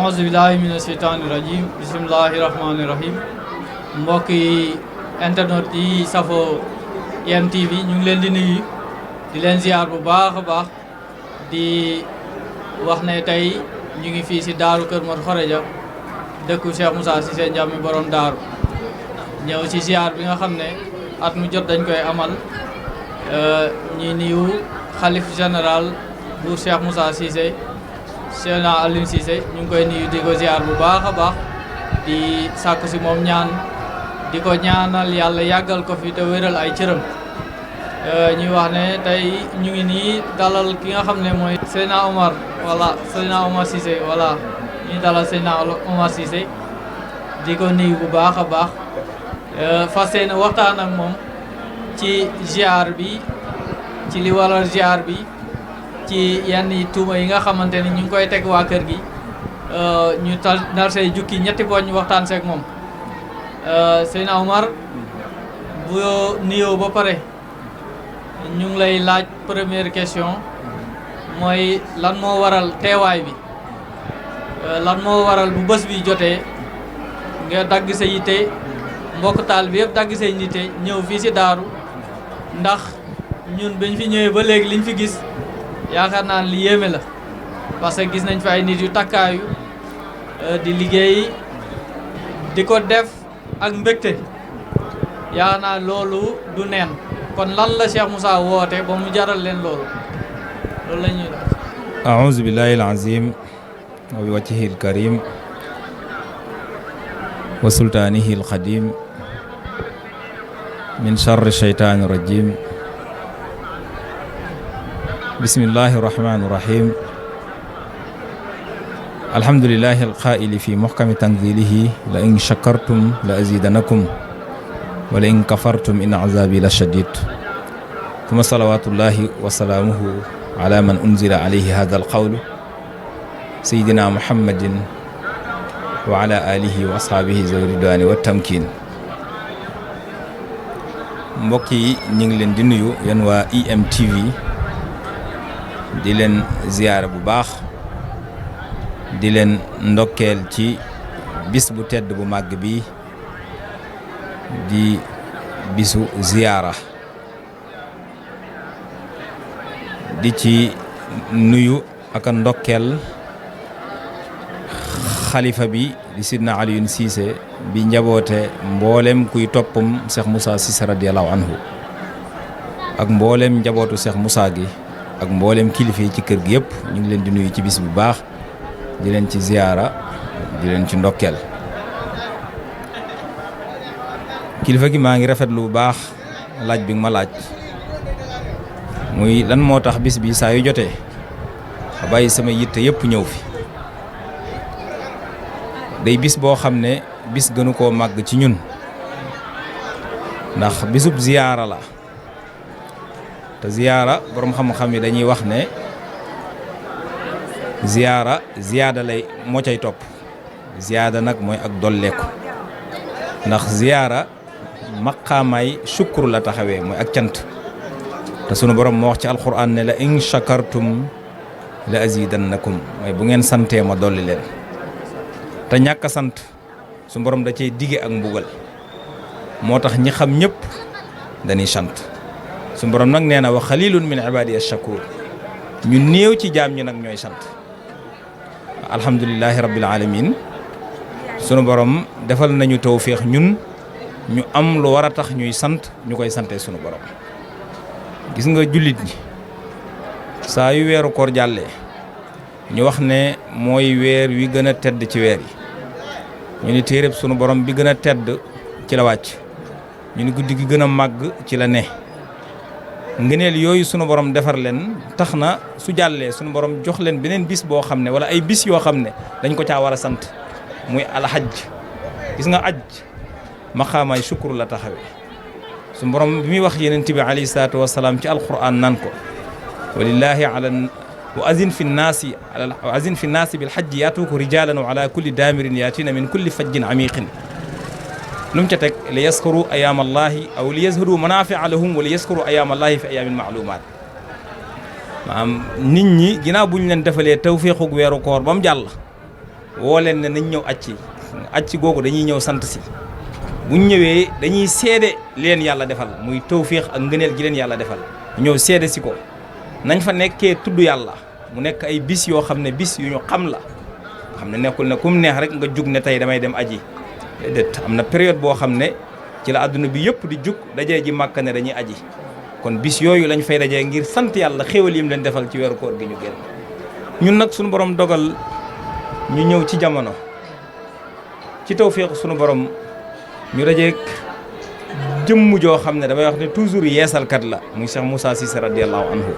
auzu billahi mina sheytaani rajim bismillahi rahmaani rahim mbokki internet yi safo IM TV ñu ngi leen di nuyu di leen ziar bu baax a baax di wax ne tey ñu ngi fii si daaru Kër Mor Khoreja dëkku Cheikh Moussa Cissé Ndiamé borom daaru ñëw si ziar bi nga xam ne at mu jot dañ koy amal ñuy nuyu xalif général bu Cheikh Moussa Cissé Cheikh Alioune Cissé ñu ngi koy nuyu di ko ziar bu baax a baax di sàkku si moom ñaan di ko ñaanal yàlla yàggal ko fi te wéral ay cëram ñuy wax ne tey ñu ngi nii dalal ki nga xam ne mooy Seydina Omar Seydina Omar Cissé ñuy dalal Seydina Omar Cissé di ko nuyu bu baax a baax fas yéene waxtaan ak moom ci ziar bi ci li waral ziar bi ci yenn tuuma yi nga xamante ni ñu ngi koy teg waa kër gi ñu nar say jukki ñetti poñ ñu waxtaan seeg moom Seydina Omar bu nuyoo ba pare ñu ngi lay laaj première question mooy lan moo waral teewaay bi lan moo waral bu bés bi jotee nga dagg sa yitte mbokk taal bi yëpp dagg sa yitte ñëw fii si daaru ndax ñun bañ fi ñëwee ba léegi liñ fi gis yaakaar naa li yéeme la parce que gis nañ fi ay nit yu takkaayu di liggéey di ko def ak mbégte yaakaar naa loolu du neen kon lan la Cheikh Moussa woote ba mu jaral leen loolu la ñuy laaj. a'uuzu billahi al-azim wa bi wajhihi al-karim wa sultaanihi al-qadim min sharri shaytaani rajim bismillahi irrahmani irrahim alhamdulilahi alqaili fi muhkami tanzilihi la in shakartum la azidanakum wa la in kafartum in azabi la shadid tuma salawatullahi wa salaamuhu ala man unzila alayhi hada alqawlu sayidina muhammadin wa ala alihi wa ashaabihi zawi ridwani wa tamkin mbokk yi ñu ngi leen di nuyu yéen waa IM TV di leen ziyaara bu baax di leen ndokkeel ci bis bu tedd bu màgg bi di bisu ziyaara di ci nuyu ak a ndokkeel xalifa bi di Sidna Alioune Cissé bi njaboote mboolem kuy toppam Cheikh Moussa Cissé radiyallahu anhu ak mboolem njabootu Cheikh Moussa gi ak mboolem kilifa yi ci kër gi yëpp ñu ngi leen di nuyu ci bis bu baax di leen ci ziyaara di leen ci ndokkeel kilifa gi maa ngi rafetlu bu baax laaj bi nga ma laaj muy lan moo tax bis bi saa yu jotee a bàyyi sama yitte yëpp ñëw fi day bis boo xam ne bis gënu koo màgg ci ñun ndax bisub ziyaara la te ziyaara boroom xam-xam yi dañuy wax ne ziyaada lay moo cay topp ziyaada nag mooy ak dolleeku ndax ziyaara maqaamaay shukru la taxawee mooy ak cant te sunu borom moo wax ci alquran ne la in shakartum la azidannakum mooy bu ngeen santee ma dolli leen te ñàkk a sant sunu borom da cay dige ak mbugal moo tax ñi xam ñëpp dañuy sant su borom nag nee na wa xalilun min ibadiya shakur ñu néew ci jaam ñi nag ñooy sant alhamdulilahi rabbil alamin sunu borom defal nañu tawféex ñun ñu am lu war a tax ñuy sant ñu koy sante sunu borom gis nga jullit ñi saa yu weeru koor jàllee ñu wax ne mooy weer wi gën a tedd ci weer yi ñu ni téereb sunu borom bi gën a tedd ci la wàcc ñu ni guddi gi gën a màgg ci la ne ngëneel yooyu sunu borom defar leen tax na su jàllee sunu borom jox leen beneen bis boo xam ne wala ay bis yoo xam ne dañ ko caa war a sant muy alhajj gis nga aj maqaamaay shukru la taxawee sunu borom bi muy wax yeneen bi alayhi salaatu wasalaam ci alquran nan ko walillahi ala wa azin fi nnaasi bil hajji yaatuuka rijalan wa ala kulli daamirin yaatina min kulli fajjin amiqin lu mu ca teg li yaskuru ayaam allahi aw li yazhadu manafia lahum wa li yaskuru ayaam allahi fi ayaamin maalumaat maanaam nit ñi ginnaaw bu ñu leen defalee tawféexug weeru koor ba mu jàll woo leen ne nañ ñëw acci googu dañuy ñëw sant si buñ ñëwee dañuy seede leen yàlla defal muy tawféex ak ngëneel gi leen yàlla defal ñëw seede si ko nañ fa nekkee tudd yàlla mu nekk ay bis yoo xam ne bis yu ñu xam la xam ne nekkul ne kum neex rek nga jug ne tey damay dem aji déedéet am na période boo xam ne ci la àdduna bi yëpp di jug dajee ji Màkka ne dañuy aji kon bis yooyu lañ fay dajee ngir sant yàlla xéwal yim leen defal ci weeru koor gi ñu génn ñun nag suñu borom dogal ñu ñëw ci jamono ci tawféex suñu borom ñu dajeek jëmm joo xam ne damay wax ne toujours yeesalkat la muy Cheikh Moussa Cissé radiyallahu anhu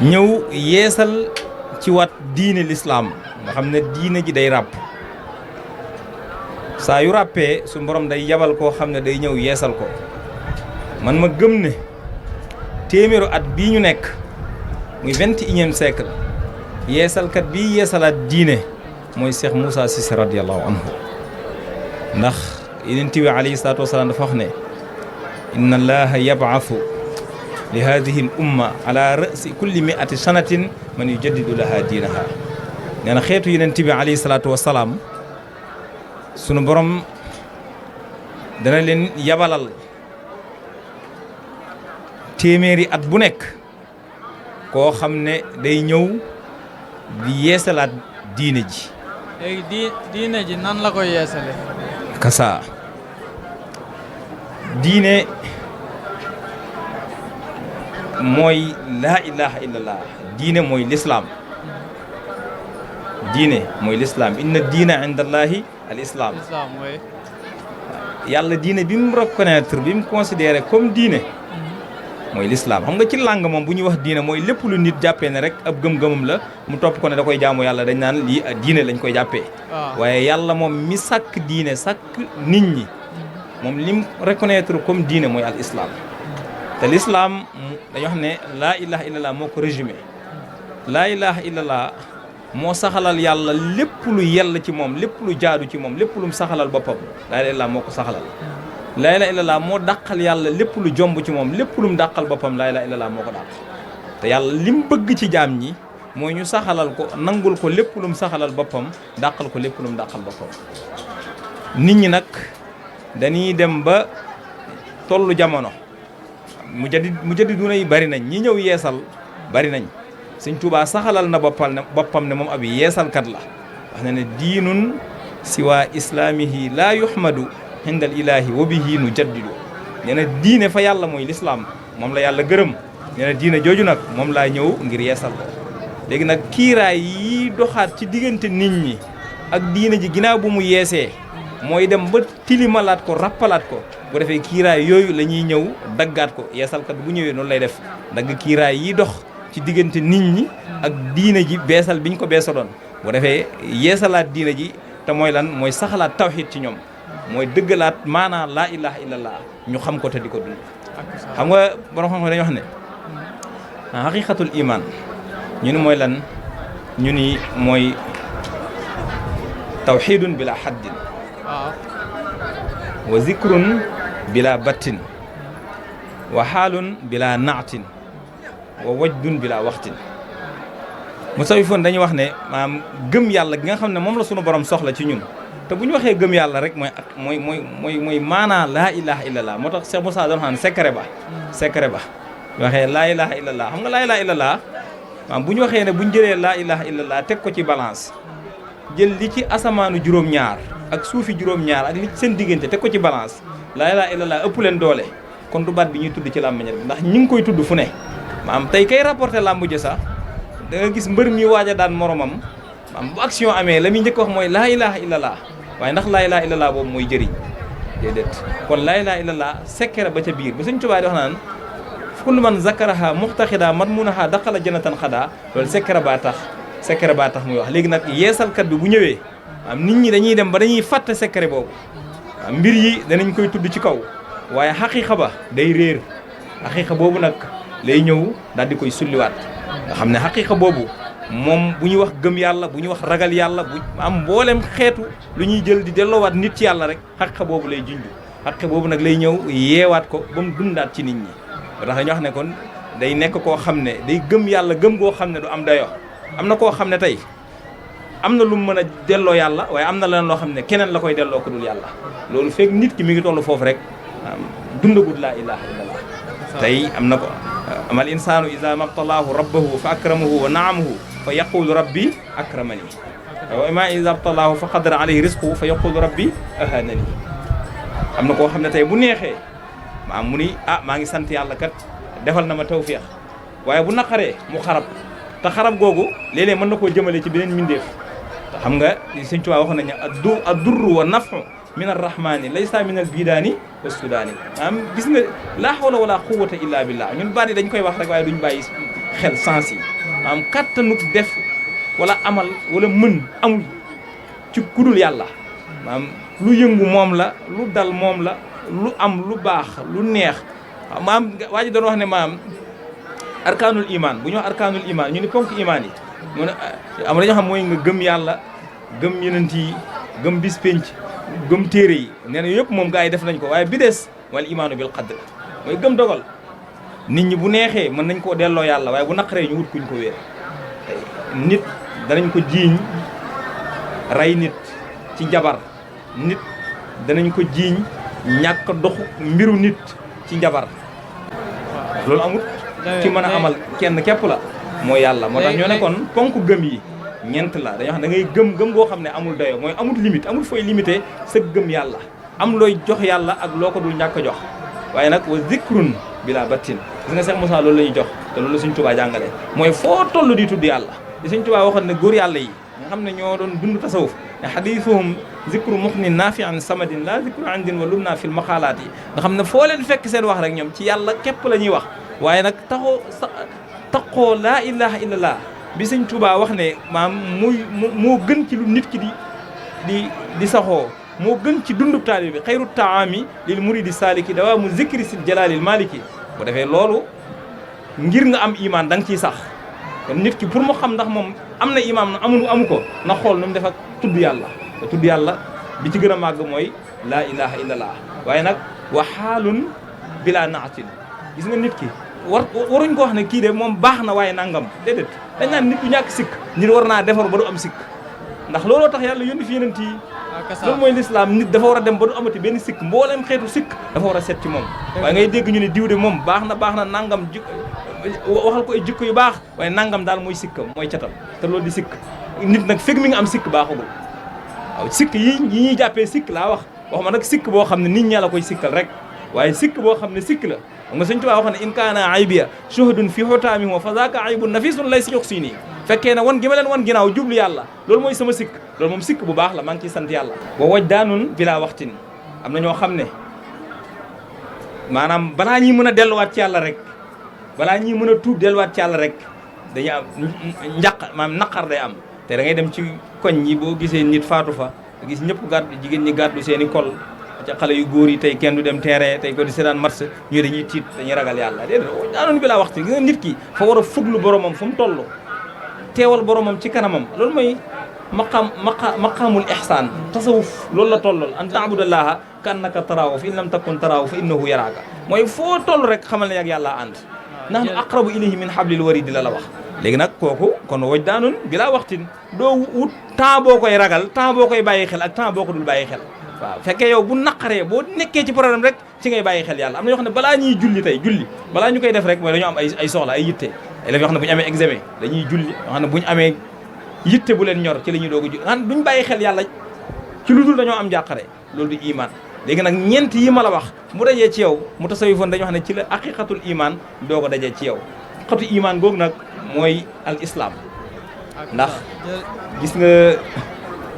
ñëw yeesal ci wat diine lislaam nga xam ne diine ji day ràpp saa yu ràppee su borom day yabal koo xam ne day ñëw yeesal ko man ma gëm ne téeméeru at bii ñu nekk muy 21e siècle yeesalkat bii yeesalaat diine mooy Cheikh Moussa Cissé radiyallahu anhu ndax Yonent bi alayhi salaatu wasalaam dafa wax ne inna allaha yab'athu li hadihi l umma ala ra'si kulli mi'ati sanatin man yujaddidu laha diinaha nee na xeetu Yonent bi alayhi salaatu wasalaam sunu borom dana leen yabalal téeméeri at bu nekk koo xam ne day ñëw di yeesalaat diine ji. léegi diine ji nan la koy yeesale kasa diine mooy laa ilaha illallah diine mooy lislaam diine mooy lislaam inna diina inda allahi al islam yàlla diine bi mu reconnaître bi mu considéré comme diine mooy lislaam xam nga ci langue moom bu ñuy wax diine mooy lépp lu nit jàppee ne rek ab gëm-gëmam la mu topp ko ne da koy jaamu yàlla dañ naan lii diine lañ koy jàppee waaye yàlla moom mi sàkk diine sàkk nit ñi moom lim reconnaître comme diine mooy al islam te l'islam dañoo xam ne laa ilaha illallah moo ko résumé laa ilaha illallah moo saxalal yàlla lépp lu yell ci moom lépp lu jaadu ci moom lépp lu mu saxalal boppam laa ilaha illallah moo ko saxalal laa ilaha illallah moo dàqal yàlla lépp lu jomb ci moom lépp lu mu dàqal boppam laa ilaha illallah moo ko dàq te yàlla lim bëgg ci jaam ñi mooy ñu saxalal ko nangul ko lépp lu mu saxalal boppam dàqal ko lépp lu mu dàqal boppam nit ñi nag dañuy dem ba tollu jamono mujaddiduuna yi bari nañ ñi ñëw yeesal bari nañ Sëñ Tuubaa saxalal na boppam ne moom ab yeesalkat la wax na ne diinun siwa islaamihi laa yuhmadu indal ilaahi wa bihi nu jaddidu nee na diine fa yàlla mooy lislaam moom la yàlla gërëm nee na diine jooju nag moom laa ñëw ngir yeesal ko léegi nag kiiraay yi doxaat ci diggante nit ñi ak diine ji ginnaaw bu mu yeesee mooy dem ba tilimalaat ko rappalaat ko bu defee kiiraay yooyu la ñuy ñëw daggaat ko yeesalkat bu ñëwee noonu lay def dagg kiiraay yi dox ci diggante nit ñi ak diine ji beesal biñ ko beesaloon bu defee yeesalaat diine ji te mooy lan mooy saxalaat tawxiid ci ñoom mooy dëggalaat maanaa laa ilaha illallah ñu xam ko te di ko dund xam nga borom xam-xam dañuy wax ne haqiqatul iman ñu ni mooy lan ñu ni mooy tawxiidun bila haddin wa zikrun bila battin wa xaalun bila naatin wa wajdun bila waxtin musawifoon dañuy wax ne maanaam gëm yàlla gi nga xam ne moom la sunu borom soxla ci ñun te bu ñu waxee gëm yàlla rek mooy maanaa laa ilaha illallah moo tax Cheikh Moussa doon xam secret ba waxee laa ilaha illallah xam nga laa ilaha illallah maanaam bu ñu waxee ne bu ñu jëlee laa ilaha illallah teg ko ci balance jël li ci asamaanu juróom-ñaar ak suufi juróom-ñaar ak li ci seen diggante teg ko ci balance laa ilaaha illallaah ëpp leen doole kon du baat bi ñuy tudd ci làmmiñ rek ndax ñi ngi koy tudd fu ne maanaam tey kay rapporté làmb ji sax da nga gis mbër mi waaj a daan moromam maanaam bu action amee la muy njëkk wax mooy laa ilaaha illallaah waaye ndax laa ilaaha illallaah boobu mooy jëriñ déedéet kon laa ilaaha illallaah secret ba ca biir bu Sëñ Tuubaa di wax naan kullu man zakaraha muxtaxida madmunaha daqala jannatan xadaa loolu secret baa tax muy wax léegi nag yeesalkat bi bu ñëwee am nit ñi dañuy dem ba dañuy fàtte secret boobu mbir yi danañ koy tudd ci kaw waaye xaqiiqa ba day réer xaqiiqa boobu nag lay ñëw daal di koy sulliwaat nga xam ne xaqiiqa boobu moom bu ñuy wax gëm yàlla bu ñuy wax ragal yàlla bu am mboolem xeetu lu ñuy jël di delloowaat nit ci yàlla rek xaqiiqa boobu lay junj xaqiiqa boobu nag lay ñëw yeewaat ko ba mu dundaat ci nit ñi ba tax dañuy wax ne kon day nekk koo xam ne day gëm yàlla gëm goo xam ne du am dayo am na koo xam ne tey am na lu mu mën a delloo yàlla waaye am na leneen loo xam ne keneen la koy delloo ko dul yàlla loolu fekk nit ki mi ngi toll foofu rek dundagul laa ilaha illallah tey am na ko amal insaanu ida mabtalaahu rabbahu fa akramahu wa naamahu fa yaqulu rabbi akramani wa ma ida btalaahu fa qadara alayhi rizquhu fa yaqulu rabbi ahanani am na koo xam ne tey bu neexee mu ni maa ngi sant yàlla kat defal na ma tawfiix waaye bu naqaree mu xarab te xarab googu léeg-léeg mën na koo jëmale ci beneen mbindeef te xam nga Sëñ Tuubaa waxoon nañu ad-durru wa nafu min arrahmani laysa min al bidaani wa sudaani gis nga laa hawla wala quwwata illa billah ñun baat yi dañ koy wax rek waaye duñ bàyyi xel sens yi kattanuk def wala amal wala mën amul ci kudul yàlla lu yëngu moom la lu dal moom la lu am lu baax lu neex waa ji doon wax ne arkaanul iman bu ñu wax arkaanul iman ñu ni ponk iman yi mu ne am dañoo xam mooy nga gëm yàlla gëm yenent yi gëm bis penc gëm téere yi nee na yëpp moom gaa yi def nañ ko waaye bi des wal imaanu bil qadr mooy gëm dogal nit ñi bu neexee mën nañ koo delloo yàlla waaye bu naqaree ñu wut kuñ ko wéer nit danañ ko jiiñ rey nit ci njabar nit danañ ko jiiñ ñàkk doxu mbiru nit ci njabar loolu amul ci mën a amal kenn képp la mooy yàlla moo tax ñoo ne kon ponk gëm yi ñeent la dañoo xam da ngay gëm goo xam ne amul dayo mooy amul limite amul fooy limité sa gëm yàlla am looy jox yàlla ak loo ko dul ñàkk a jox waaye nag wa zikrun bila battin gis nga Cheikh Moussa loolu la ñuy jox te loolu la Sëñ Tuubaa jàngale mooy foo toll di tudd yàlla di Sëñ Tuubaa waxoon ne góor yàlla yi nga xam ne ñoo doon dund tasawuf ne xadiisuhum zikru muxnin nafian samadin la zikru andin wa lumna fil maqaalaat yi nga xam ne foo leen fekk seen wax rek ñoom ci yàlla képp la ñuy wax waaye nag taxoo laa ilaha illallah bi Sëñ Tuubaa wax ne moo gën ci lu nit ki di saxoo moo gën ci dundub taalibe bi xayru taami lil muridi saliki dawaa mu zikri sil jalaalil maliki bu defee loolu ngir nga am iman da nga ciy sax kon nit ki pour mu xam ndax moom am na iman amu ko na xool nu mu def ak tudd yàlla te tudd yàlla bi ci gën a màgg mooy laa ilaha illallah waaye nag wa xaalun bila naatin gis nga nit ki waruñ ko wax ne kii de moom baax na waaye nangam déedéet dañ naan nit bu ñàkk sikk nit war naa defar ba du am sikk ndax looloo tax yàlla yónni fi yonent yi loolu mooy lislaam nit dafa war a dem ba du amati benn sikk mbooleem xeetu sikk dafa war a set ci moom waaye ngay dégg ñu ne diw de moom baax na nangam waxal ko ay jikko yu baax waaye nangam daal mooy sikkam mooy catam te loolu di sikk nit nag fekk mi nga am sikk baaxagul waaw sikk yi ñuy jàppee sikk laa wax ma nag sikk boo xam ne nit ñaa la koy sikkal rek waaye sikk boo xam ne sikk la xam nga Sëñ Tuubaa wax ne in kaana aybiya shuhdun fi xutaami moo fa zaaka aybun nafisun lay si yox sii nii fekkee ne wan gi ma leen wan ginnaaw jublu yàlla loolu mooy sama sikk loolu moom sikk bu baax la maa ngi ciy sant yàlla wa waj daanun bila waxtin am na ñoo xam ne maanaam balaa ñuy mën a delluwaat ci yàlla rek balaa ñuy mën a tuub delluwaat ci yàlla rek dañuy am maanaam naqar day am te da ngay dem ci koñ yi boo gisee nit faatu fa gis ñëpp gàddu jigéen ñi gàddu seen i kol ca xale yu góor yi tey kenn du dem terrain tey ko di seetaan match ñu dañuy tiit dañuy ragal yàlla déedéet daanoon bi laa waxtu gis nga nit ki fa war a fuglu boromam fu mu toll teewal boromam ci kanamam loolu mooy maqaamul ihsaan tasawuf loolu la tollool an taabudallaha ka annaka taraahu fa in lam takun taraahu fa innahu yaraaka mooy foo toll rek xamal ne ak yàlla ànd nahnu aqrabu ilayhi min hablil waridi la wax léegi nag kooku kon waj daanoon bi laa waxtin doo wut temps boo koy ragal temps boo koy bàyyi xel ak temps boo ko dul bàyyi xel waaw fekkee yow bu naqaree boo nekkee ci problème rek ci ngay bàyyi xel yàlla am na yoo xam ne balaa ñuy julli tey balaa ñu koy def rek mooy dañoo am ay soxla ay yitte élèves yoo xam ne bu ñu amee examen dañuy julli yoo xam ne bu ñu amee yitte bu leen ñor ci la ñuy doog a julli xam duñ bàyyi xel yàlla ci lu dul dañoo am jàqare loolu di iman léegi nag ñeent yi ma la wax mu dajee ci yow mu tasawifoon dañoo xam ne ci la haqiqatul iman doog a dajee ci yow xatu iman googu nag mooy al islam ndax gis nga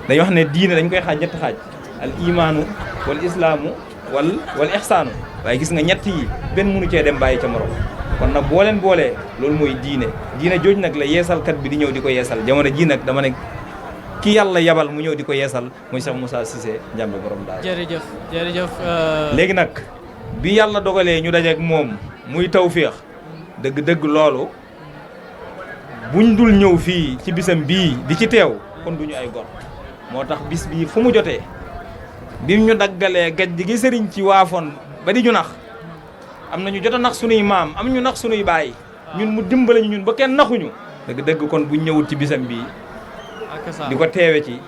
dañoo wax ne diine dañ koy xaaj ñetti xaaj al imaanu wal islaamu wal ihsaanu waaye gis nga ñett yi benn mënu cee dem bàyyi ca morom kon nag boo leen boolee loolu mooy diine jooj nag la yeesalkat bi di ñëw di ko yeesal jamono ji nag dama ne ki yàlla yabal mu ñëw di ko yeesal muy Cheikh Moussa Cissé Ndiamé borom daal jërëjëf léegi nag bi yàlla dogalee ñu dajeek moom muy tawféex dëgg-dëgg loolu buñ dul ñëw fii ci bisam bii di ci teew kon duñu ay gor moo tax bis bii fu mu jotee bim ñu daggalee gaj gi sëriñ ci waafoon ba di ñu nax am na ñu jot a nax sunuy maam am ñu nax sunuy baay ñun mu dimbale ñu ñun ba kenn naxuñu dëgg kon buñ ñëwut ci bisam bii di ko teewe ci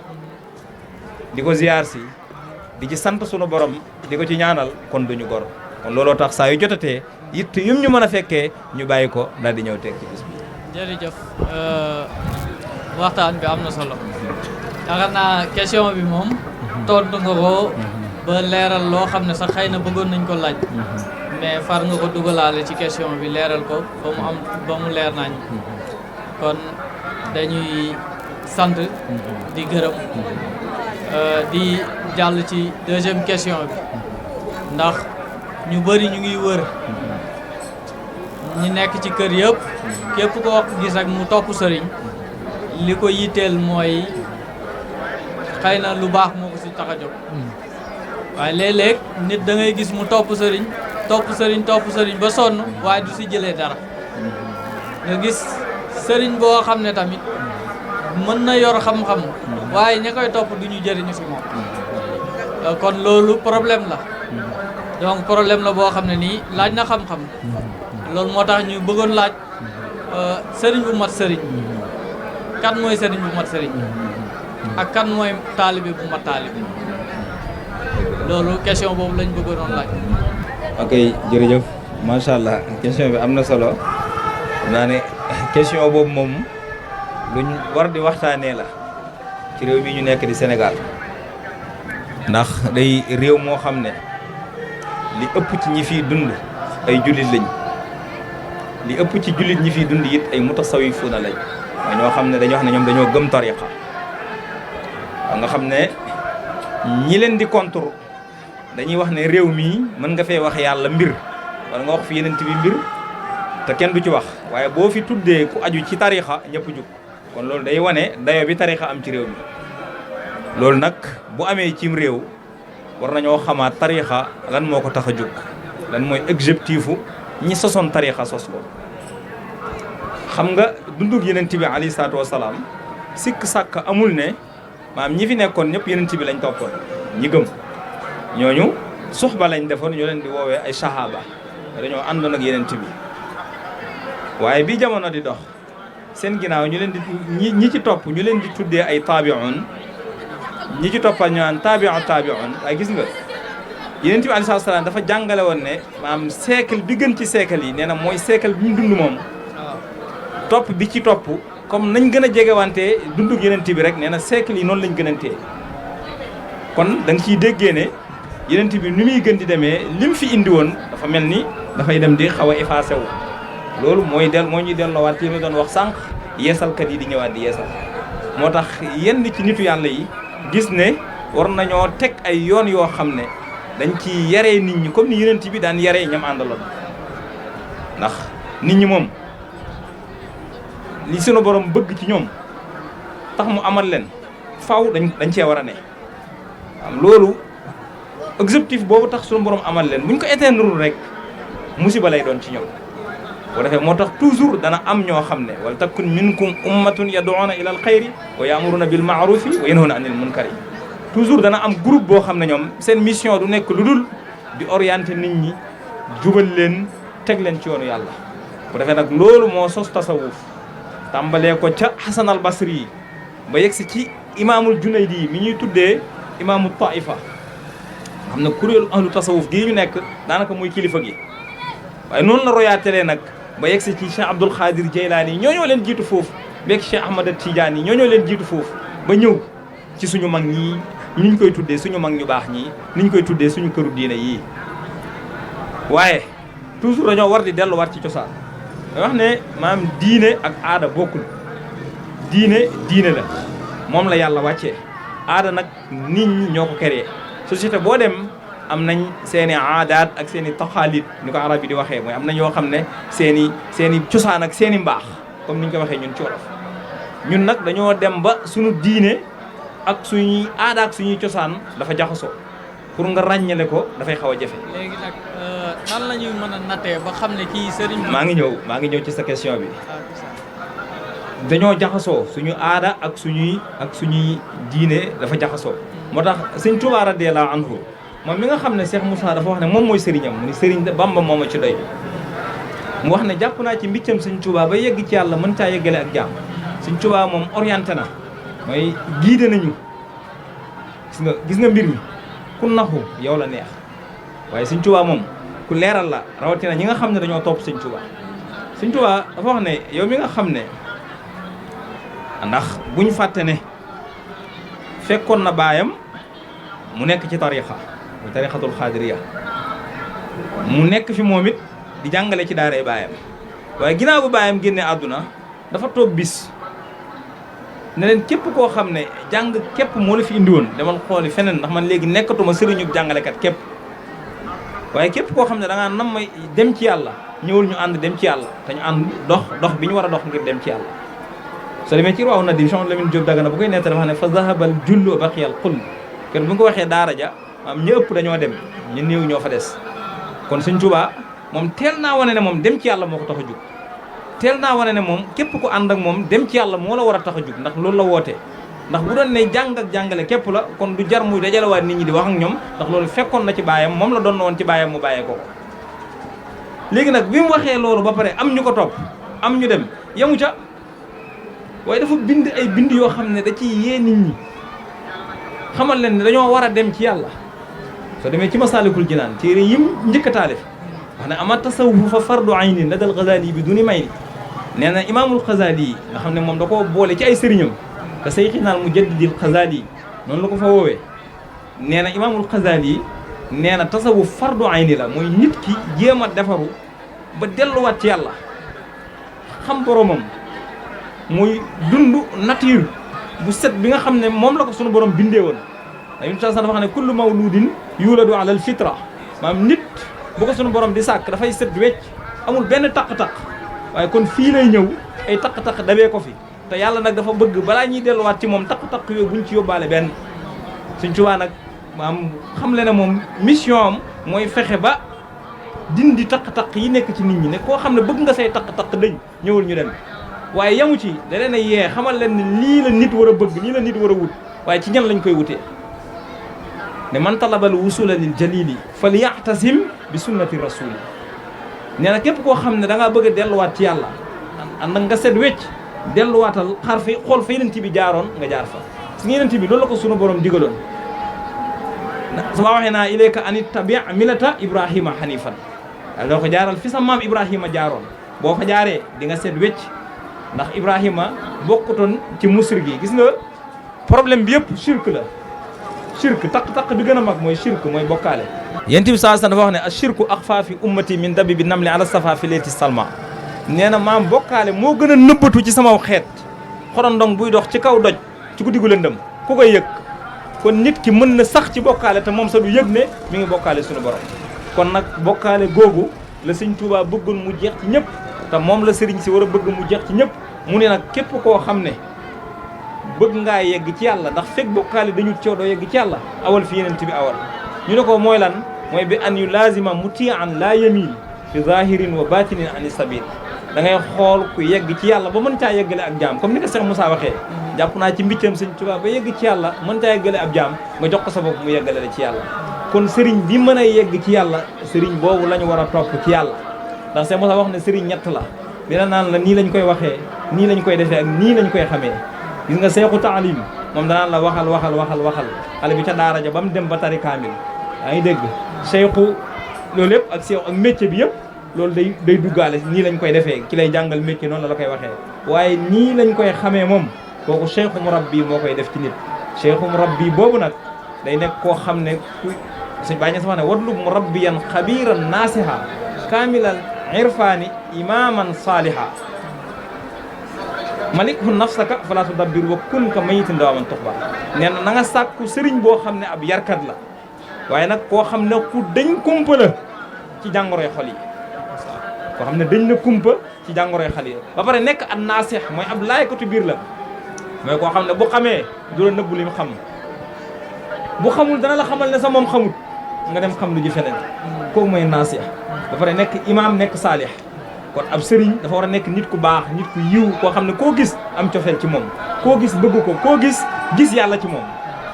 di ko ziyaar si di ci sant sunu borom di ko ci ñaanal kon duñu gor kon looloo tax saa yu jotatee it yum ñu mën a fekkee ñu bàyyi ko daal di ñëw teeg ci bis bi. jërëjëf waxtaan bi am na solo yaakaar naa question bi moom tontu nga ko ba leeral loo xam ne sax xëy na bëggoon nañ ko laaj mais far nga ko dugalaale ci question bi leeral ko ba mu leer nañ kon dañuy sant di gërëm di jàll ci deuxième question bi ndax ñu bëri ñu ngi wër ñi nekk ci kër yëpp képp koo gis ak mu topp sëriñ li ko yitteel mooy xëy na lu baax moo ko si tax a jóg waaye léeg-léeg nit da ngay gis mu topp sëriñ ba sonn waaye du si jëlee dara nga gis sëriñ boo xam ne tamit mën na yor xam-xam waaye ña koy topp du ñu jëriñu si moom kon loolu problème la donc problème la boo xam ne nii laaj na xam-xam loolu moo tax ñu bëggoon laaj sëriñ bu mat sëriñ kan mooy sëriñ bu mat sëriñ ak kan mooy taalibe bu mat taalibe loolu question boobu lañ bëggoon laaj. ok jërëjëf macha allah question bi am na solo naa ne question boobu moom luñ war di waxtaanee la ci réew mi ñu nekk di Sénégal ndax day réew moo xam ne li ëpp ci ñi fiy dund ay jullit lañ li ëpp ci jullit ñi fiy dund it ay mutasawifuuna lañ mooy ñoo xam ne dañoo wax ne ñoom dañoo gëm tariqa nga xam ne ñi leen di contre dañuy wax ne réew mii mën nga fee wax yàlla mbir wala nga wax fi yeneen bi mbir te kenn du ci wax waaye boo fi tuddee ku aju ci tariqa ñëpp jug kon loolu day wane dayo bi tariqa am ci réew mi loolu nag bu amee cim réew war nañoo xamaat tariqa lan moo ko tax a jóg lan mooy objectifu ñi sosoon tariqa sos ko xam nga dundug yenent bi alayhi salaatu wasalaam sikk sàkk amul ne maam ñi fi nekkoon ñëpp yenent bi lañ toppoon ñi gëm ñooñu suxba lañ defoon ñu leen di woowee ay sahaba dañoo àndoon ak yenent bi waaye bi jamono di dox seen ginnaaw ñu leen di ñi ci topp ñu leen di tuddee ay taabi'un ñi ci toppal ñu naan taabi'un waaye gis nga yenent bi alayhi salaatu wasalaam dafa jàngale woon ne maam siècle bi gën ci siècle yi nee na mooy siècle bi ñu dund moom topp bi ci topp comme nañ gën a jegewante dundug yenent bi rek nee na siècle yi noonu lañ gënantee kon da nga ciy déggee ne yenent bi ni muy gën di demee lim fi indi woon dafa mel ni dafay dem di xaw a effacé wu loolu moo ñuy delloowaat li ma doon wax sànq yeesalkat yi di ñëwaat di yeesal moo tax yenn ci nitu yàlla yi gis ne war nañoo teg ay yoon yoo xam ne dañ ci yaree nit ñi comme ni yenent bi daan yaree ñam àndaloon ndax nit ñi moom li sunu borom bëgg ci ñoom tax mu amal leen faw dañ cee war a ne am loolu objectif boobu tax sunu borom amal leen buñ ko éteindre rek musiba lay doon ci ñoom boo defee moo tax toujours dana am ñoo xam ne wala takun minkum ummatun yad'una ila al xayri wa ya'muruna bil ma'rufi wa yanhawna anil munkari toujours dana am groupe boo xam ne ñoom seen mission du nekk lu dul di orienter nit ñi jubal leen teg leen ci yoonu yàlla bu defee nag loolu moo sos tasawuf tàmbalee ko ca Hasan al Basri yi ba yegsi ci imaamul Junaydi yi mi ñuy tuddee imaamul Taifa xam ne kuréelu ahlu tasawuf gii ñu nekk daanaka muy kilifa gi waaye noonu la royaatelee nag ba yegsi ci Cheikh Abdul Xaadir Jeylaani yi ñoo leen jiitu foofu beeg Cheikh Ahmad Tidiane yi ñoo leen jiitu foofu ba ñëw ci suñu mag ñii ñu koy tuddee suñu mag ñu baax ñii ni ñu koy tuddee suñu këru diine yii waaye toujours dañoo war di delluwaat ci cosaan da wax ne maam diine ak aada bokkul diine la moom la yàlla wàccee aada nag nit ñi ñoo ko créé société boo dem am nañ seeni aadaat ak seeni taxaalit ni ko arab yi di waxee mooy am na ñoo xam ne seeni cosaan ak seeni mbaax comme ni ñu ko waxee ñun ci wolof ñun nag dañoo dem ba suñu diine ak suñuy aada ak suñuy cosaan dafa jaxasoo pour nga ràññale ko dafay xaw a jafe. léegi nag nan la ñuy mën a nattee ba xam ne kii sëriñ maa ngi ñëw ci sa question bi. dañoo jaxasoo suñu aada ak suñuy diine dafa jaxasoo. moo tax sëñ Tuubaa radiyallaahu anhu moom mi nga xam ne Cheikh Moussa dafa wax ne moom mooy sëriñam mu ni sëriñ Bamba mooma ci doy mu wax ne jàpp naa ci mbiccam Sëñ Tuubaa ba yegg ci yàlla mën caa yeggale ak jaam. Sëñ Tuubaa moom orienté na mooy guidé nañu gis nga mbir mi ku naxu yow la neex waaye Sëñ Tuubaa moom ku leeral la rawatina ñi nga xam ne dañoo topp Sëñ Tuubaa. Sëñ Tuubaa dafa wax ne yow mi nga xam ne ndax bu ñu fàtte ne fekkoon na baayam mu nekk ci tarixa muy tarixatul xaadiriya mu nekk fi moom it di jàngale ci daaray baayam waaye ginnaaw bu baayam génne àdduna dafa toog bis ne leen képp koo xam ne jàng képp moo la fi indi woon demal xooli feneen ndax man léegi nekkatuma sëriñub jàngalekat képp waaye képp koo xam ne da ngaa nam may dem ci yàlla ñëwul ñu ànd dem ci yàlla te ñu ànd dox bi ñu war a dox ngir dem ci yàlla. soo demee ci Rawdu Nadim Cheikh Lamine Diop Dagana bu koy nettali wax ne fa zahabal jullu baqiyal qul kenn bu nga ko waxee daara ja am ñu ëpp dañoo dem ñu néew ñoo fa des kon Sëñ Tuubaa moom teel naa wane ne moom dem ci yàlla moo ko tax a jug teel naa wane ne moom képp ku ànd ak moom dem ci yàlla moo la war a tax a jug ndax loolu la wootee ndax bu doon ne jàng ak jàngale képp la kon du jar muy dajalewaat nit ñi di wax ak ñoom ndax loolu fekkoon na ci baayam moom la doon woon ci baayam mu bàyyee ko léegi nag bi mu waxee loolu ba pare am ñu ko topp am ñu dem yamu ca waaye dafa bind ay bind yoo xam ne da ciy yee nit ñi xamal leen ne dañoo war a dem ci yàlla soo demee ci Masaalikul Jinaan téere yim njëkk a taalif wax ne ama tasawuf fa fardu aynin la dal Ghazali bi du ni may ni nee na imaamul Ghazali yi nga xam ne moom da koo boole ci ay sëriñam te sayxinaal mujaddidil Ghazali yi noonu la ko fa woowee nee na imaamul Ghazali yi nee na tasawuf fardu ayni la mooy nit ki jéem a defaru ba delluwaat ci yàlla xam boromam muy dund nature bu set bi nga xam ne moom la ko sunu borom bindee woon dañu sax dafa xam ne kullu mawludin yuladu ala al fitra maanaam nit bu ko sunu borom di sàkk dafay set wecc amul benn taq-taq waaye kon fii lay ñëw ay taq-taq dabee ko fi te yàlla nag dafa bëgg balaa ñuy delluwaat ci moom taq-taq yooyu buñ ci yóbbaale benn Sëñ Tuubaa nag maam xam le ne moom mission am mooy fexe ba dindi taq-taq yi nekk ci nit ñi ne koo xam ne bëgg nga say taq-taq dañ ñëwul ñu dem waaye yamu ci da leen a yee xamal leen ne lii la nit war a bëgg lii la nit war a wut waaye ci ñan lañ koy wutee ne man talabal wusula lil jalili fal yaxtasim bi sunnati rasuli nee na képp koo xam ne da ngaa bëgg a delluwaat ci yàlla ànd nga set wecc delluwaatal xar fi xool fa yenent bi jaaroon nga jaar fa si nga yenent bi loolu la ko sunu borom digaloon su ma waxee naa ilayka an ittabi millata ibrahima hanifan doo ko jaaral fi sa maam ibrahima jaaroon boo fa jaaree di nga set wecc ndax ibrahima bokkutoon ci musrik yi gis nga problème bi yëpp shirk la shirk taq-taq bi gën a mag mooy shirk mooy bokkaale yent bi saa dafa wax ne ashirku axfaa fi ummati min dabi bi namli ala safa fi leeti salma nee na maam bokkaale moo gën a nëbbatu ci sama xeet xorondong buy dox ci kaw doj ci guddi gu lëndëm ku koy yëg kon nit ki mën na sax ci bokkaale te moom sa du yëg ne mi ngi bokkaale suñu borom kon nag bokkaale googu la Sëñ Tuubaa bëggoon mu jeex ci ñëpp te moom la sëriñ si war a bëgg mu jeex ci ñëpp mu ne nag képp koo xam ne bëgg ngaa yegg ci yàlla ndax fekk bokkaale dañu coow doo yegg ci yàlla awal fi yeneen bi awal ñu ne ko mooy lan mooy bi an yu laazima mutian laa yamil fi zahirin wa batinin ani sabil da ngay xool ku yegg ci yàlla ba mën caa yeggale ak jaam comme ni ko Cheikh Moussa waxee jàpp naa ci mbiccam Sëñ Tuubaa ba yegg ci yàlla mën caa yeggale ab jaam nga jox ko sa bopp mu yeggale la ci yàlla kon sëriñ bi mën a yegg ci yàlla sëriñ boobu la ñu war a topp ci yàlla ndax Cheikh Moussa wax ne sëriñ ñett la dina naan la nii lañ koy waxee nii lañ koy defee ak nii lañ koy xamee gis nga seexu taalim moom danaan la waxal xale bi ca daara ja ba mu dem ba tari kaamil yaa ngi dégg seexu loolu yëpp ak seexu ak métier bi yëpp loolu day duggaale nii lañ koy defee ki lay jàngal métier noonu la koy waxee waaye nii lañ koy xamee moom kooku seexu murabbi moo koy def ci nit seexu murabbi boobu nag day nekk koo xam ne ku suñ bàyyi ña sama ne watlub murabbiyan xabiran naasiha kaamilal irfaani imaman saaliha malikhu nafsaka fala tudabbir wa kun ka mayitin dawaman tuxba nee na nga sàkku sëriñ boo xam ne ab yarkat la waaye nag koo xam ne ku dañ kumpa la ci jàngoroy xol yi koo xam ne dañ na kumpa ci jàngoroy xol yi ba pare nekk ab naasix mooy ab laaykatu biir la mooy koo xam ne bu xamee du la nëbbu li mu xam bu xamul dana la xamal ne sa moom xamut nga dem xam lu ji feneen kooku mooy naasix ba pare nekk imaam nekk saalix kon ab sëriñ dafa war a nekk nit ku baax nit ku yiw koo xam ne koo gis am cofeel ci moom koo gis bëgg ko koo gis yàlla ci moom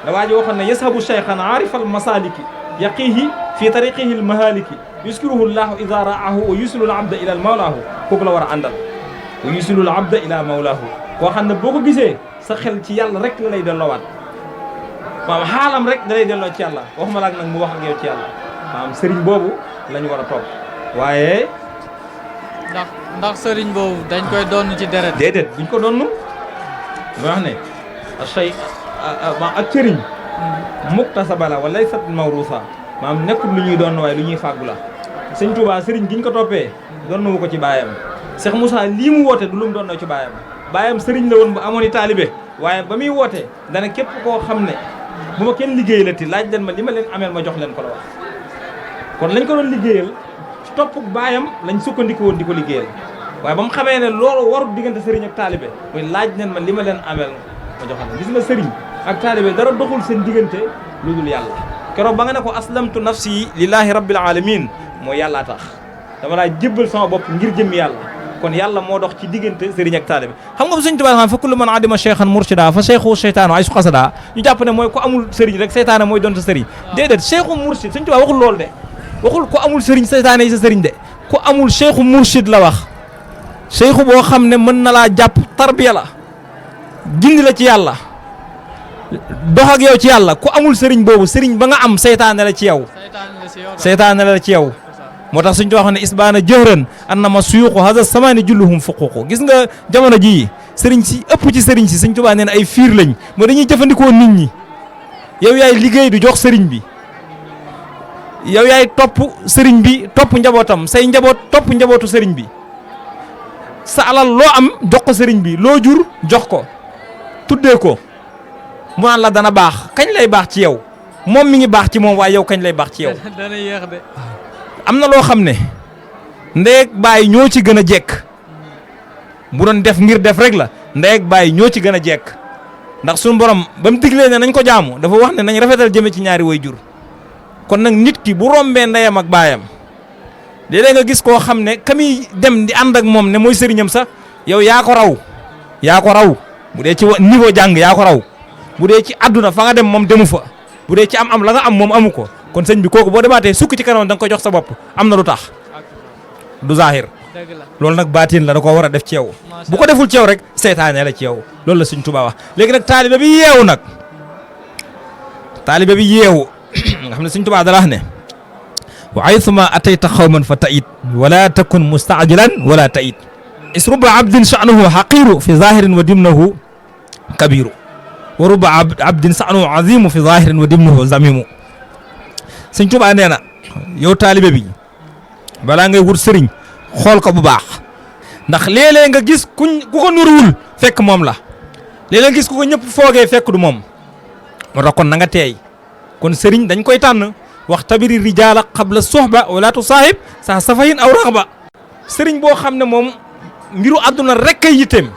la waa ji waxoon ne yashabu cheikhan aarifal masaliki yaqihi fi tariqihi al mahaliki yuskiruhu llahu ida raahu wa yusilu l abda ila mawlaahu kooku la war a àndal wa yusilu l abda ila mawlaahu koo xam ne boo ko gisee sa xel ci yàlla rek la lay delloowaat maanaam xaalam rek da lay delloo ci yàlla waxuma laak nag mu wax ak yow ci yàlla maanaam sëriñ boobu la ñu war a topp waaye ndax sëriñ boobu dañ koy doon ci deret déedéet duñ ko doon wax ne shay ak sëriñ muktasaba la wa laysat mawrusa maanaam nekkul lu ñuy doon waaye lu ñuy fàggu la sëñ Touba sëriñ giñ ko toppee doon na ko ci baayam Cheikh Moussa lii mu woote du lu mu doon ci baayam sëriñ la woon bu amoon i taalibe waaye ba muy woote dana képp koo xam ne bu ma kenn liggéey la ti laaj leen ma li ma leen ameel ma jox leen ko la wax kon lañ ko doon liggéeyal ci topp baayam lañ sukkandiku woon di ko liggéeyal waaye ba mu xamee ne loolu warut diggante sëriñ ak taalibe muy laaj leen ma li ma leen ameel ma jox leen gis nga sëriñ ak taalibe dara doxul seen diggante lu dul yàlla keroog ba nga ne ko aslamtu nafsi lillahi rabbil alamin mooy yàllaa tax dama laa jébbal sama bopp ngir jëm yàlla kon yàlla moo dox ci diggante sëriñ ak taalibe xam nga bu Sëriñ Tuubaa xam fa kullu man adima cheikhan murshida fa cheikhu seytaanu ay su xasada ñu jàpp ne mooy ku amul sëriñ rek seytaane mooy doon sa sëriñ déedéet cheikhu murshid Sëriñ Tuubaa waxul loolu de waxul ku amul sëriñ seytaane yi sa sëriñ de ku amul cheikhu murshid la wax cheikhu boo xam ne mën na laa jàpp tarbiya la gindi la ci yàlla dox ak yow ci yàlla ku amul sëriñ boobu sëriñ ba nga am seytaane la ci yow seytaane la ci yow moo tax suñ wax ne isbaana jëhran annama suyuqu hada samani julluhum fuququ gis nga jamono jii sëriñ si ëpp ci sëriñ si Sëriñ Tuubaa nee na ay fiir lañ moo dañuy jëfandikoo nit ñi yow yaay liggéey du jox sëriñ bi yow yaay topp sëriñ bi topp njabootam say njaboot topp njabootu sëriñ bi sa alal loo am jox ko sëriñ bi loo jur jox ko tuddee ko mu naan la dana baax kañ lay baax ci yow moom mi ngi baax ci moom waaye yow kañ lay baax ci yow dana yéex de am na loo xam ne ndeeg bàyyi ñoo ci gën a jekk bu doon def ngir def rek la ndeeg bàyyi ñoo ci gën a jekk ndax suñu borom ba mu diglee ne nañ ko jaamu dafa wax ne nañ rafetal jëme ci ñaari way jur kon nag nit ki bu rombee ndeyam ak baayam léeg-léeg nga gis koo xam ne ka muy dem di ànd ak moom ne mooy sëriñam sax yow yaa ko raw bu dee ci niveau jàng yaa ko raw bu dee ci àdduna fa nga dem moom demu fa bu dee ci am la nga am moom amu ko kon sëñ bi kooku boo demaatee sukk ci kanam da nga ko jox sa bopp am na lu tax du zahir loolu nag baatin la da koo war a def ci yow bu ko deful ci yow rek seytaane la ci yow loolu la Sëñ Tuubaa wax léegi nag taalibe bi yeewu nag taalibe bi yeewu nga xam ne Sëñ Tuubaa dala wax ne wa aythuma atayta xawman fa ta'id wala takun mustaajilan wala ta'id isruba abdin sha'nuhu haqiru fi zahirin wa dimnahu kabiru wa ruba abdin sha'nuhu azimu fi zahirin wa dimnahu zamimu Sëñ Tuubaa nee na yow taalibe bi balaa ngay wut sëriñ xool ko bu baax ndax léeg-léeg nga gis ku ko nuruwul fekk moom la léeg-léeg nga gis ku ko ñëpp foogee fekk du moom moo tax kon na nga teey kon sëriñ dañ koy tànn wax tabiri rijaala qabla sohba wala tu saahib sa safahin aw raxba sëriñ boo xam ne moom mbiru àdduna rek kay yitteem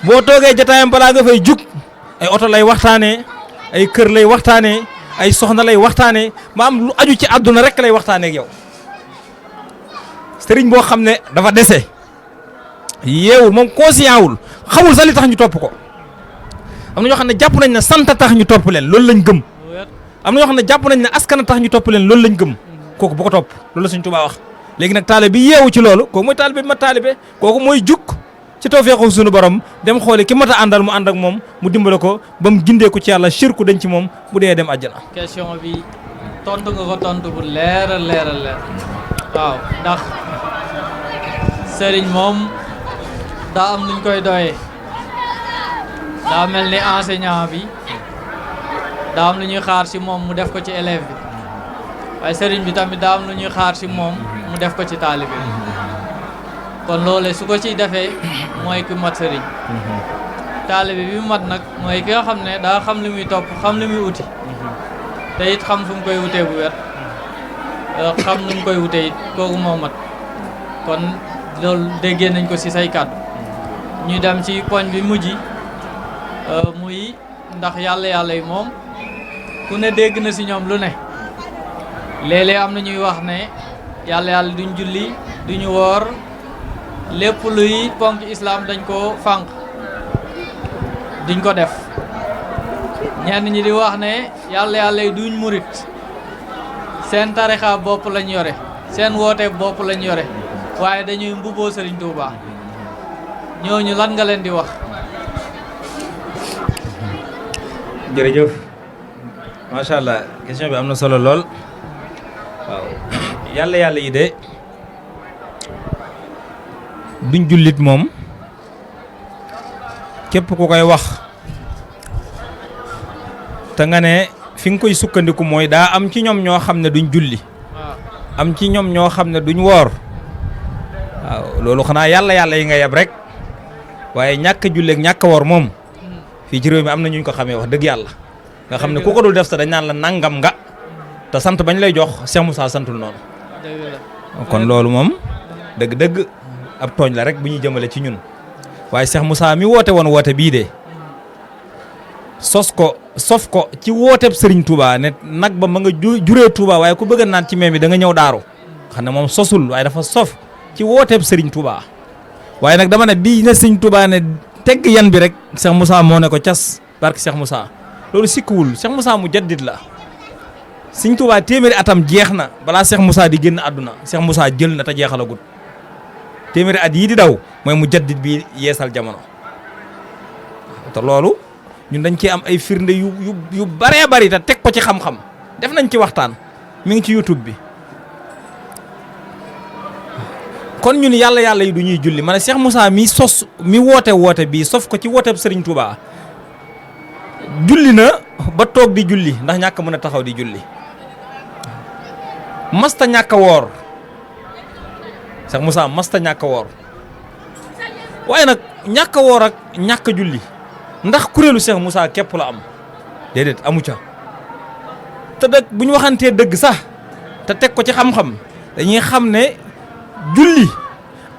boo toogee jataayam balaa nga fay jug ay oto lay waxtaanee ay kër lay waxtaanee ay soxna lay waxtaanee maam lu aju ci àdduna rek lay waxtaanee ak yow sëriñ boo xam ne dafa dese yeewul moom conscient wul xamul sax li tax ñu topp ko am na ñoo xam ne jàpp nañ ne sant tax ñu topp leen loolu lañ gëm am na ñoo xam ne jàpp nañ ne askan tax ñu topp leen loolu lañ gëm kooku bu ko topp loolu la Sëñ Tuubaa wax léegi nag taalibe bi yeewu ci loolu kooku mooy taalibe bi ma taalibe kooku mooy jukk ci tawfeexu suñu borom dem xooli ki mat a àndal mu ànd ak moom mu dimbale ko ba mu gindeeku ci yàlla shirku dañ ci moom bu dee dem àjjana. question bi tontu nga ko tontu bu leer a leer a leer waaw ndax sëriñ moom daa am luñ koy doyee daa mel ni enseignant bi daa am lu ñuy xaar ci moom mu def ko ci élève bi waaye sëriñ bi tamit daa am lu ñuy xaar ci moom mu def ko ci taalibe bi kon loole su ko ciy defee mooy ki mat sëriñ taalibe bi mat nag mooy ki nga xam ne daa xam li muy topp xam li muy uti te it xam fu mu koy wutee bu wér xam nu mu koy wutee it kooku moo mat kon loolu déggee nañ ko ci say kàddu ñu dem ci poñ bi mujj muy ndax yàlla yi moom ku ne dégg na ci ñoom lu ne léeg-léeg am na ñuy wax ne yàlla duñ julli duñu woor lépp luy ponk islam dañ ko fànq duñ ko def ñenn ñi di wax ne yàlla yi duñ murit seen tarixa bopp lañ yore seen woote bopp lañ yore waaye dañuy mbubboo Serigne Touba ñooñu lan nga leen di wax. jërëjëf macha allah question bi am na solo lool waaw yàlla yi de duñ jullit moom képp ku koy wax te nga ne fi nga koy sukkandiku mooy daa am ci ñoom ñoo xam ne duñ julli am ci ñoom ñoo xam ne duñ woor waaw loolu xanaa yàlla yi nga yeb rek waaye ñàkk julli ak ñàkk woor moom fii ci réew mi am na ñu ko xamee wax dëgg yàlla nga xam ne ku ko dul def sa dañ naan la nangam nga te sant bañ lay jox Cheikh Moussa santul noonu kon loolu moom dëgg-dëgg ab tooñ la rek bu ñuy jëmale ci ñun waaye Cheikh Moussa mi woote woon woote bii de sof ko ci wooteeb Serigne Touba ne nag ba ma nga juree Touba waaye ku bëgg a naan ci meem bi da nga ñëw daaru xam ne moom sosul waaye dafa sof ci wooteeb Serigne Touba waaye nag dama ne bii ne Serigne Touba ne tegg yan bi rek Cheikh Moussa moo ne ko cas barke Cheikh Moussa loolu sikkuwul Cheikh Moussa mu jaddit la Serigne Touba téeméeri atam jeex na balaa Cheikh Moussa di génn àdduna Cheikh Moussa jël na te jeexalagut téeméeri at yii di daw mooy mu jaddit bi yeesal jamono te loolu ñun dañ ci am ay firnde yu baree bari te teg ko ci xam-xam def nañ ci waxtaan mi ngi ci YouTube bi kon ñun yàlla yi du ñuy julli ma ne Cheikh Moussa mi woote bii sof ko ci wooteeb Serigne Touba julli na ba toog di julli ndax ñàkk mën a taxaw di julli masta ñàkk a woor Cheikh Moussa masta ñàkk a woor waaye nag ñàkk a woor ak ñàkk a julli ndax kuréelu Cheikh Moussa képp la am déedéet amu ca te dëgg bu ñu waxantee dëgg sax te teg ko ci xam-xam dañuy xam ne julli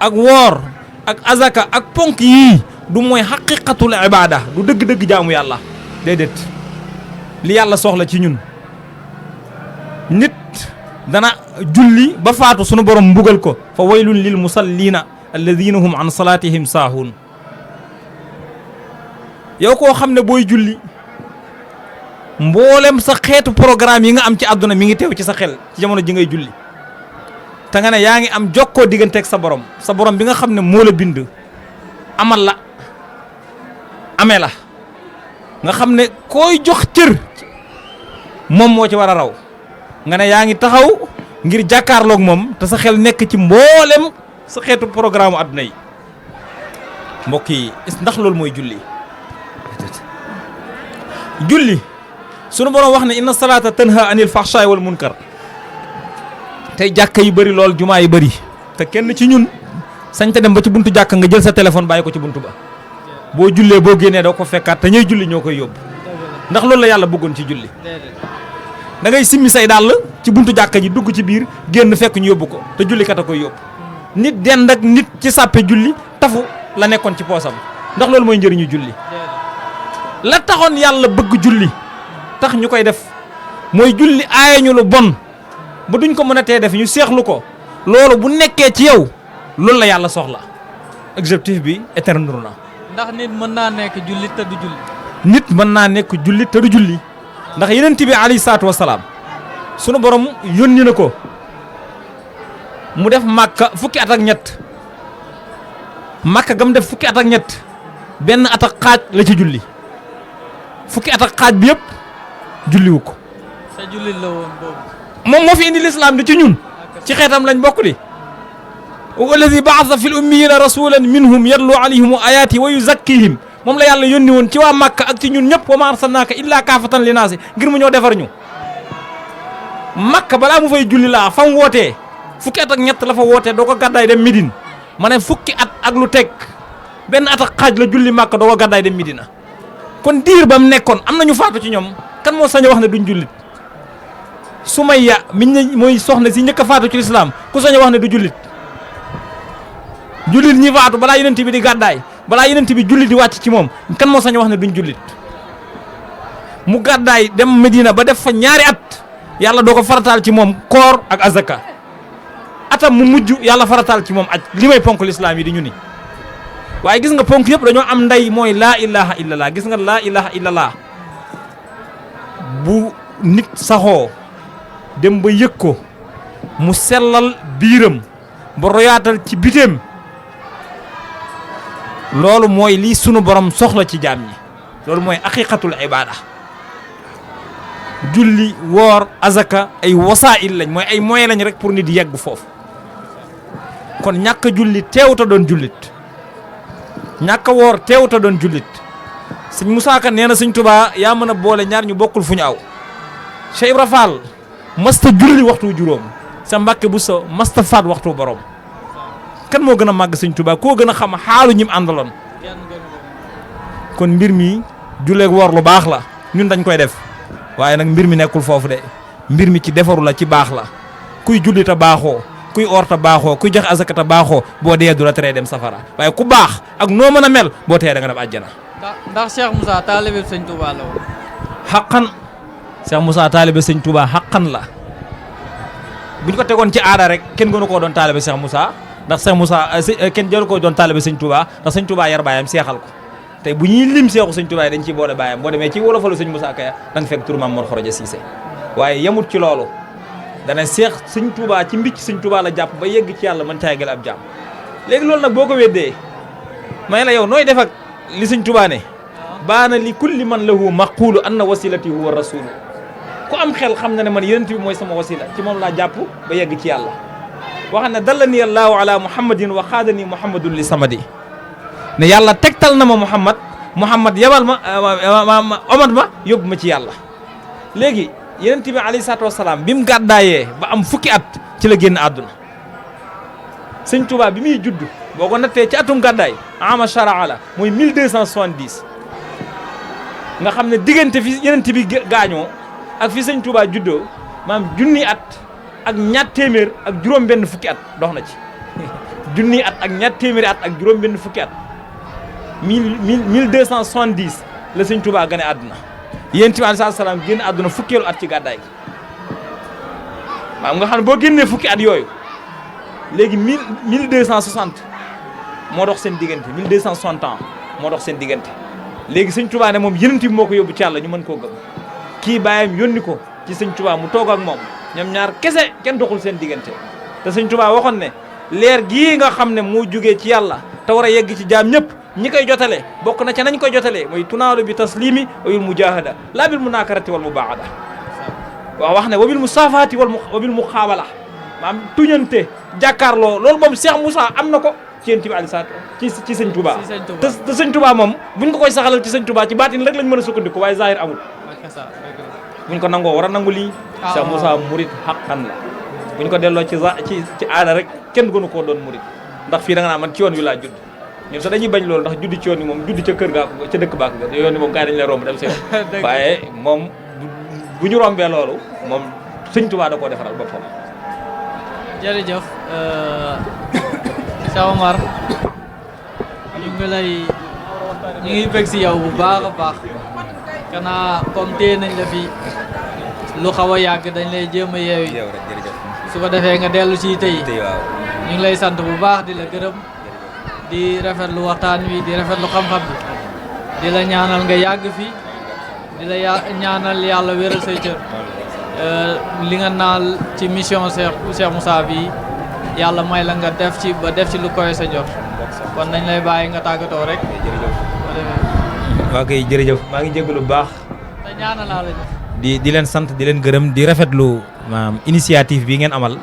ak woor ak azaka ak ponk yii du mooy xaqiqatul ibada du dëgg-dëgg jaamu yàlla déedéet li yàlla soxla ci ñun nit dana julli ba faatu sunu borom mbugal ko fa waylun lil musallina alladina hum an salatihim saahuun yow koo xam ne booy julli mboolem sa xeetu programme yi nga am ci àdduna mi ngi teew ci sa xel ci jamono ji ngay julli te nga ne yaa ngi am jokkoo digganteeg sa borom bi nga xam ne moo la bind amal la amee la nga xam ne koy jox cër moom moo ci war a raw nga ne yaa ngi taxaw ngir jàkkaarloog moom te sa xel nekk ci mboolem sa xeetu programme àdduna yi mbokk yi ndax loolu mooy julli julli sunu borom wax ne inna salaata tanha anil fahshaay wal munkar tey jàkka yi bëri lool jumaa yi bëri te kenn ci ñun sañ te dem ba ci buntu jàkka nga jël sa téléphone bàyyi ko ci buntu ba boo jullee boo génnee doo ko fekkaat te ñuy julli ñoo koy yóbbu ndax loolu la yàlla bëggoon ci julli da ngay simmi say dàll ci buntu jàkka ji dugg ci biir génn fekk ñu yóbbu ko te jullikat a koy yóbbu nit dend ak nit ci sàppe julli tafu la nekkoon ci poosam ndax loolu mooy njëriñu julli la taxoon yàlla bëgg julli tax ñu koy def mooy julli aaye ñu lu bon ba duñ ko mën a tee def ñu seexlu ko loolu bu nekkee ci yow loolu la yàlla soxla objectif bi éternel na. ndax nit mën naa nekk jullit te du julli. nit mën naa nekk jullit te du julli ndax yonent bi alayhi salaatu wasalaam sunu borom yónni na ko mu def màkka fukki at ak ñett màkka gam def fukki at ak ñett benn at ak xaaj la ci julli fukki at ak xaaj bi yëpp julliwu ko. sa jullit la woon boobu. moom moo fi indi lislaam di ci ñun ci xeetam lañ bokk di walladi baasa fi l ummiyina rasulan minhum yatlu alayhim ayaati wa yuzakkihim moom la yàlla yónni woon ci waa Makka ak ci ñun ñëpp wa ma arsalnaaka illaa kaafatan linnaasi ngir mu ñëw defar ñu Makka balaa mu fay julli laa fam wootee fukki at ak ñett la fa wootee doo ko gàddaay dem Médine ma ne fukki at ak lu teg benn at ak xaaj la julli Makka doo ko gàddaay dem Médina kon diir ba mu nekkoon am na ñu faatu ci ñoom kan moo sañ a wax ne duñ jullit Sumayya miñ ne mooy soxna si njëkk a faatu ci lislaam ku sañ a wax ne du jullit jullit ñi faatu balaa yonent bi di gàddaay balaa yonent bi jullit di wàcc ci moom kan moo sañ a wax ne duñ jullit mu gàddaay dem Medina ba def fa ñaari at yàlla doo ko farataal ci moom koor ak azaka atam mu mujj yàlla farataal ci moom aj li may ponk lislaam yi di ñu ni waaye gis nga ponk yëpp dañoo am ndey mooy laa ilaha illallah gis nga laa ilaha illallah bu nit saxoo dem ba yëg ko mu sellal biiram ba royaatal ci biteem loolu mooy lii sunu borom soxla ci jaam ñi loolu mooy aqiqatul ibaada julli woor azaka ay wasaa'il lañ mooy ay moyen lañ rek pour nit yegg foofu kon ñàkk a julli teewuta doon jullit ñàkk a woor teewuta doon jullit sëñ Moussa Ka nee na sëñ Tuubaa yaa mën a boole ñaar ñu bokkul fu ñu aw Cheikh Ibra Fall masta julli waxtu juróom sa Mbàkke bu sa masta faat waxtu borom kan moo gën a màgg sëñ Tuubaa koo gën a xam xaalu ñim àndaloon kon mbir mi julleeg woor lu baax la ñun dañ koy def waaye nag mbir mi nekkul foofu de mbir mi ci defaru la ci baax la kuy julli ta baaxoo kuy oor ta baaxoo kuy joxe azaka ta baaxoo boo dee du la teree dem safara waaye ku baax ak noo mën a mel boo tee da nga dem àjjana. ndax Cheikh Moussa taalibe sëñ Touba la woon. xaqan Cheikh Moussa taalibe sëñ Touba xaqan la buñ ko tegoon ci aada rek kenn gënu koo doon taalibe Cheikh Moussa ndax Cheikh Moussa kenn jëru koo doon taalibe sëñ Touba ndax sëñ Touba yar baayam seexal ko te bu ñuy lim seexu sëñ Touba dañ ciy boole baayam boo demee ci wolofalu sëñ Moussa Kaya da nga fekk turu Maam Mor Xoroja Siise waaye yemut ci loolu dana seex sëñ Touba ci mbicc sëñ Touba la jàpp ba yegg ci yàlla mën caa yeggal ab jàmm léegi loolu nag boo ko weddee may la yow nooy def ak li sëñ Touba ne baana li kulli man lahu maqulu anna wasilati huwa rasulu ku am xel xam na ne man yonent bi mooy sama wasila ci moom laa jàpp ba yegg ci yàlla wax ne dallani allahu ala muhammadin wa xaadani muhammadun li samadi ne yàlla tegtal na ma muhammad yabal ma omat ma yóbbu ma ci yàlla léegi yonent bi alayhi salaatu wasalaam bi mu gàddaayee ba am fukki at ci la génn àdduna sëñ Touba bi muy judd boo ko nattee ci atum gàddaay ama sharaa la mooy 1270 nga xam ne diggante fi yonent bi gaañoo ak fi sëñ Touba juddoo maam junni at ak ñaar téeméer ak juróom benn fukki at dox na ci junni at ak ñaar téeméeri at ak juróom benn fukki at 1270 la sëñ Touba gane àdduna yonent bi alayhi salaam génn àdduna fukkeelu at ci gàddaay gi maam nga xam ne boo génnee fukki at yooyu léegi 1260 moo dox seen diggante 1260 ans moo dox seen diggante léegi sëñ Touba ne moom yonent bi moo ko yóbbu ci yàlla ñu mën koo gëm kii bàyyam yónni ko ci sëñ Touba mu toog ak moom ñoom ñaar kese kenn doxul seen diggante te sëñ Touba waxoon ne leer gii nga xam ne moo jugee ci yàlla te war a yegg ci jaam ñëpp ñi koy jotale bokk na ca nañ koy jotalee mooy tunaalu bi taslimi wa bil mujahada laa bil munakarati wal mubaada waaw wax ne wa bil musafaati wa bil muxaabala maam tuñante jàkkaarloo loolu moom Cheikh Moussa am na ko ci yonent bi alayhi salaatu ci sëñ Touba te sëñ Touba moom buñ ko koy saxalal ci sëñ Touba ci baatin rek lañ mën a sukkandiku waaye zahir amul buñ ko nangoo war a nangu lii Cheikh Moussa murid xaqan la buñ ko delloo ci aada rek kenn gënu koo doon murid ndax fii da nga naa man ci yoon wi laa judd ñun sax dañuy bañ loolu ndax judd ci yoon wi moom judd ca kër ga ca dëkk baak ga yoon wi moom gars yi dañu lay romb dem seen waaye moom bu ñu rombee loolu moom sëñ Touba da koo defaral boppam. jërëjëf Cheikh Omar ñu ngi bëgg si yow bu baax a baax kanaa comme téye nañ la fi lu xaw a yàgg dañ lay jéem a yeewi su ko defee nga dellu si tey ñu ngi lay sant bu baax di la gërëm di rafetlu waxtaan wi di rafetlu xam-xam bi di la ñaanal nga yàgg fi di la ñaanal yàlla wéral say cër li nga naal ci mission Cheikh Moussa bi yàlla may la nga def ci lu koy sa jot kon nañ lay bàyyi nga tàggatoo rek. waa kay jërëjëf maa ngi jégalu bu baax. te ñaanalaa la di leen sant di leen gërëm di rafetlu maanaam initiative bi ngeen amal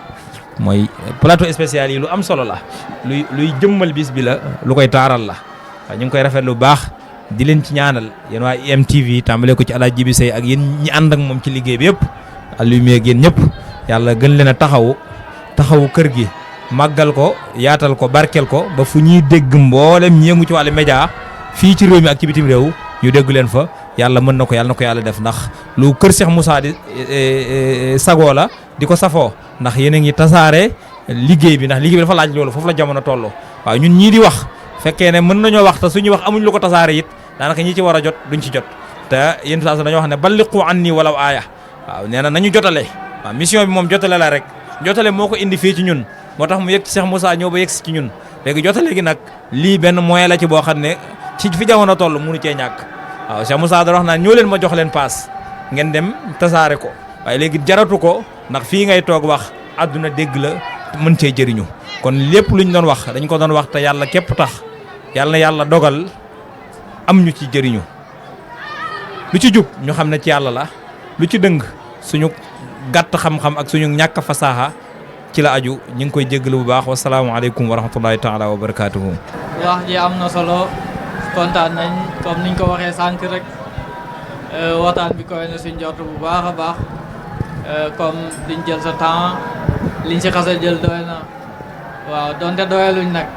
mooy plateau spécial yi lu am solo la luy jëmmal bis bi la lu koy taaral la waaw ñu ngi koy rafetlu bu baax di leen ci ñaanal yéen waa IMTV tàmbale ko ci El Hadj Jibi Sey ak yéen ñi ànd ak moom ci liggéey bi yëpp Aliou Mie ak yéen ñëpp yàlla gën leen a taxawu kër gi màggal ko yaatal ko barkel ko ba fu ñuy dégg mboolem ñi yëngu ci wàllu média fii ci réew mi ak ci bitim réew ñu dégg leen fa yàlla mën na ko yàlla def ndax lu kër Cheikh Moussa di sagoo la di ko safoo ndax yéen a ngi tasaare liggéey bi ndax liggéey bi dafa laaj loolu foofu la jamono toll waaw ñun ñii di wax fekkee ne mën nañoo wax te suñuy wax amuñ lu ko tasaare it daanaka ñi ci war a jot duñ ci jot te yéen saa dañoo wax ne balliqu anni walaw aaya waaw nee na nañu jotale waaw mission bi moom jotale la rek jotale moo ko indi fii ci ñun moo tax mu yegg ci Cheikh Moussa ñëw ba yegg ci ñun léegi jotale gi nag lii benn moyen la ci boo xam ne ci fi jamono toll mënu cee ñàkk waaw Cheikh Moussa da wax naa ñëw leen ma jox leen paas ngeen dem tasaare ko waaye léegi jaratu ko ndax fii ngay toog wax àdduna dégg la mën cee jëriñu kon lépp lu ñu doon wax dañ ko doon wax te yàlla képp tax yàlla na yàlla dogal am ñu ci jëriñu lu ci jub ñu xam ne ci yàlla la lu ci dëng suñu gàtt xam-xam ak suñu ñàkk fasaaxa ci la aju ñu ngi koy jéggalu bu baax wasalaamualeykum wa rahmatullahi taala wa barakaatuhu. wax ji am na solo kontaan nañ comme niñ ko waxee sànq rek waxtaan bi koy na suñ jot bu baax a baax comme diñ jël sa temps liñ si xasa jël doy na waaw donte doyaluñ nag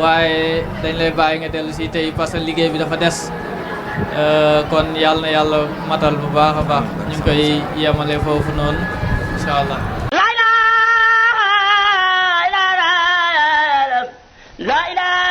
waaye dañ lay bàyyi nga dellu si tey parce que liggéey bi dafa des kon yàlla na yàlla matal bu baax a baax ñu ngi koy yemale foofu noonu incha allah. La ilaha